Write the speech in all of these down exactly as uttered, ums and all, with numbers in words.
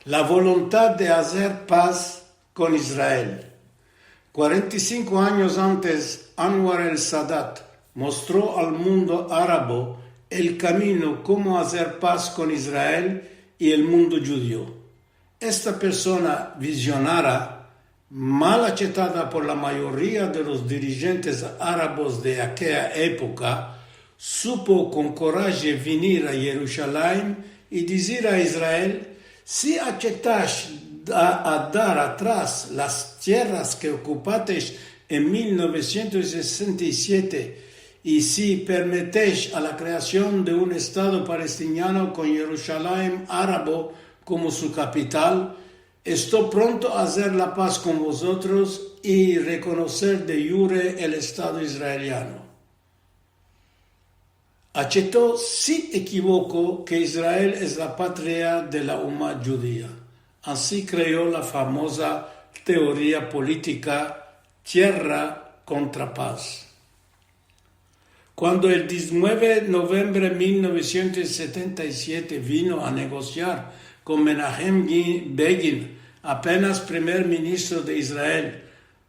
La voluntad de azer paz kon Israel. Kuarenta i sinko anyos antes, Anwar el-Sadat mostro al mundo arabo el kamino komo azer paz kon Israel i el mundo djudio. Esta persona vizionara, mal achetada por la mayoria de los dirijentes arabos de akea epoka, supo kon koraje vinir a Yerushalayim i dizir a Israel: "Si achetash a, a dar atras las tierras ke okupatesh en mil novesientos sesenta i siete, i si permetesh a la kreasion de un Estado palestiniano kon Yerushalayim arabo komo su kapital, esto pronto a azer la paz kon vozotros i rekonoser de jure el Estado israeliano." Acheto sin ekivoko ke Israel es la patria de la uma djudia. Ansi kreo la famoza teoria politika tierra kontra paz. Kuando el dizinueve novembre mil novesientos setenta i siete vino a negosiar kon Menahem Gi-, Begin, apenas primer ministro de Israel,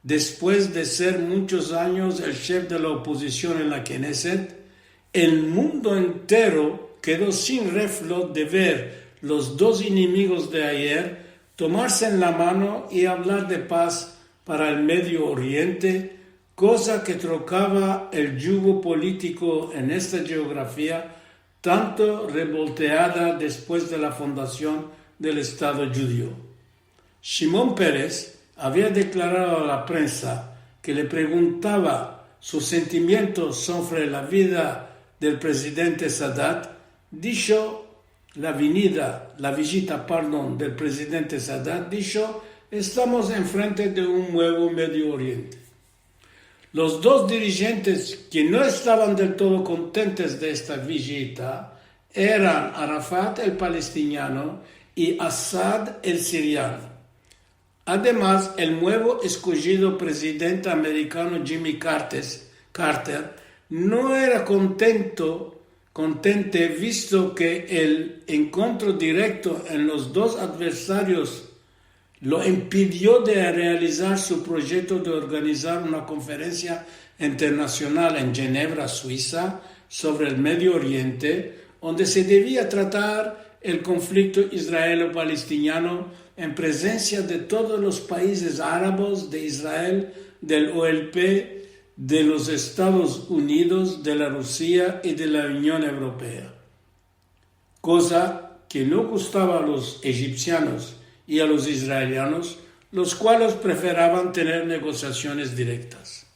despues de ser munchos anyos el shef de la opozision en la Knesset, el mundo entero kedo sin reflo de ver los dos enemigos de ayer tomarse en la mano i avlar de paz para el Medio Oriente, koza ke trokava el djugo politiko en esta jeografia tanto revolteada despues de la fundasion del Estado djudio. Shimon Peres avia deklarado a la prensa ke le preguntava sus sentimientos sovre la vida del prezidente Sadat, disho, la vinida, la vijita, pardon, del prezidente Sadat, disho: "Estamos enfrente de un muevo Medio Oriente." Los dos dirijentes ke no estavan del todo kontentes de esta vijita eran Arafat, el palestiniano, i Assad, el siriano. Ademas, el muevo eskojido prezidente amerikano Jimmy Cartes-, Carter no era kontento, kontente, visto ke el enkontro direkto en los dos adversarios lo impidio de realizar su proyekto de organizar una konferensia internasional en Jenevra, Suisa, sovre el Medio Oriente, onde se devia tratar el konflikto israelo-palestiniano en prezensia de todos los paizes arabos, de Israel, del O L P, de los Estados Unidos, de la Rusia i de la Union Evropea. Koza ke no gustava a los ejipsianos i a los israelianos, los kuales preferavan tener negosiasiones direktas.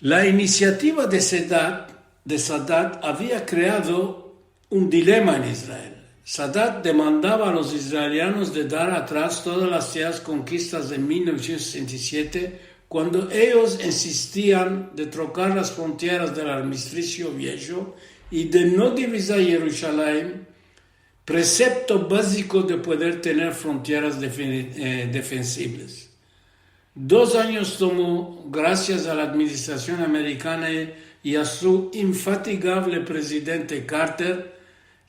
La inisiativa de Sadat, de Sadat avia kreado un dilema en Israel. Sadat demandava a los israelianos de dar atras todas las suyas konkistas de mil novesientos sesenta i siete, kuando eyos insistian de trokar las frontieras del armistisio viejo i de no divizar Yerushalayim, presepto baziko de poder tener frontieras defen-, eh, defensivles. Dos anyos tomo, grasias a la administrasion amerikana i a su infatigavle prezidente Carter,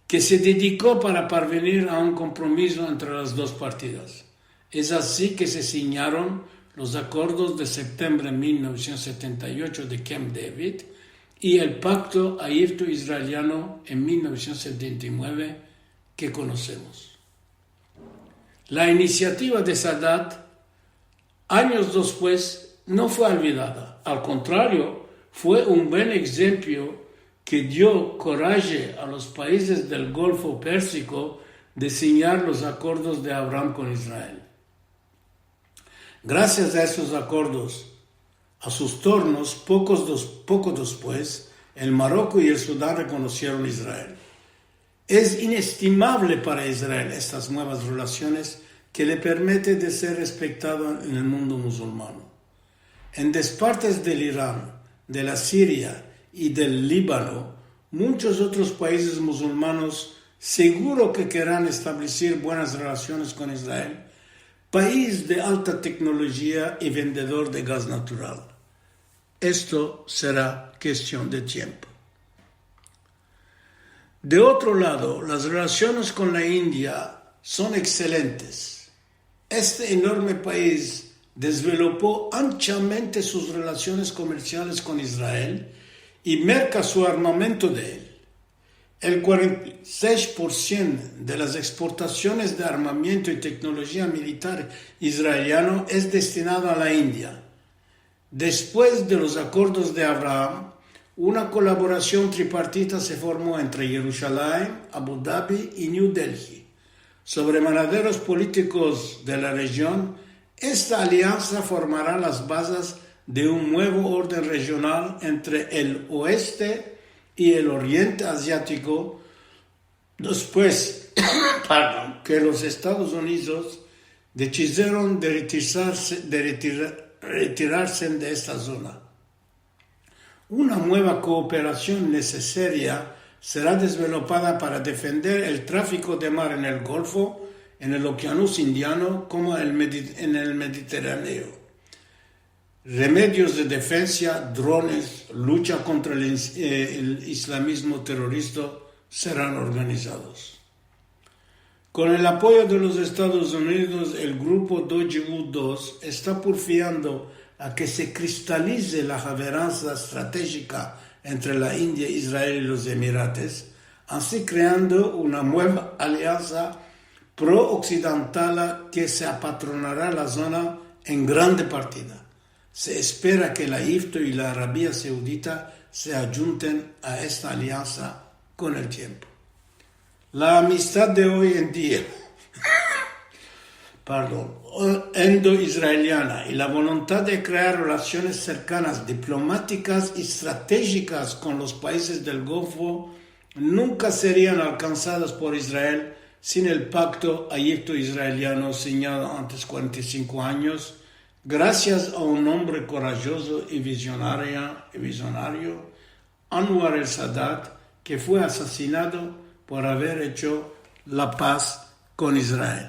ke se dediko para parvenir a un kompromiso entre las dos partidas. Es ansi ke se sinyaron los akordos de septembre mil novesientos setenta i ocho de Camp David i el pakto ejipto-israeliano en mil novesientos setenta i nueve ke konosemos. La inisiativa de Sadat, anyos despues, no fue olvidada. Al kontrario, fue un buen egzemplo ke dio koraje a los paizes del Golfo Persiko de sinyar los akordos de Abraham kon Israel. Grasias a estos akordos, a sus tornos, pokos dos-, poko despues, el Maroko i el Sudan rekonosieron Israel. Es inestimavle para Israel estas muevas relasiones ke le permite de ser respektado en el mundo musulmano. En despartes del Iran, de la Siria i del Libano, munchos otros paizes musulmanos seguro ke keran establesir buenas relasiones kon Israel, paiz de alta teknolojia i vendedor de gaz natural. Esto sera kestion de tiempo. De otro lado, las relasiones kon la India son ekselentes. Este enorme pais desvelopo anchamente sus relasiones komersiales kon Israel i merka su armamento de el. El kuarenta i sesh por sien de las eksportasiones de armamento i teknolojia militar israeliano es destinado a la India. Despues de los akordos de Abraham, una kolaborasion tripartita se formo entre Yerushalayim, Abu Dhabi i New Delhi. Sovre manaderos politikos de la rejion, esta aliansa formara las bazes de un muevo orden rejional entre el oeste i el oriente aziatiko, despues, pardon, ke los Estados Unidos desizieron de retirarse, de retira-, retirarse de esta zona. Una mueva kooperasion nesesaria sera desvelopada para defender el trafiko de mar en el Golfo, en el Okeanos Indiano, komo el Medi-, en el Mediterraneo. Remedios de defensa, drones, lucha kontra el ins-, eh, el islamizmo terorista seran organizados. Kon el apoyo de los Estados Unidos, el grupo W dos esta porfiando a ke se kristalize la haveransa estratejika entre la India, Israel i los Emirates, ansi kreando una mueva aliansa pro-oksidentala ke se apatronara la zona en grande partida. Se espera ke la Ejipto i la Arabia Saudita se ayunten a esta aliansa kon el tiempo. La amistad de oy en dia, pardon, indo-israeliana i la voluntad de krear relasiones serkanas, diplomatikas i estratejikas kon los paizes del Golfo nunka serian alkansadas por Israel sin el pakto Ejipto-israeliano sinyado antes kuarenta i sinko anyos, grasias a un ombre korajozo i vizionaria, i vizionario, Anwar el-Sadat, ke fue asasinado por aver echo la paz kon Israel.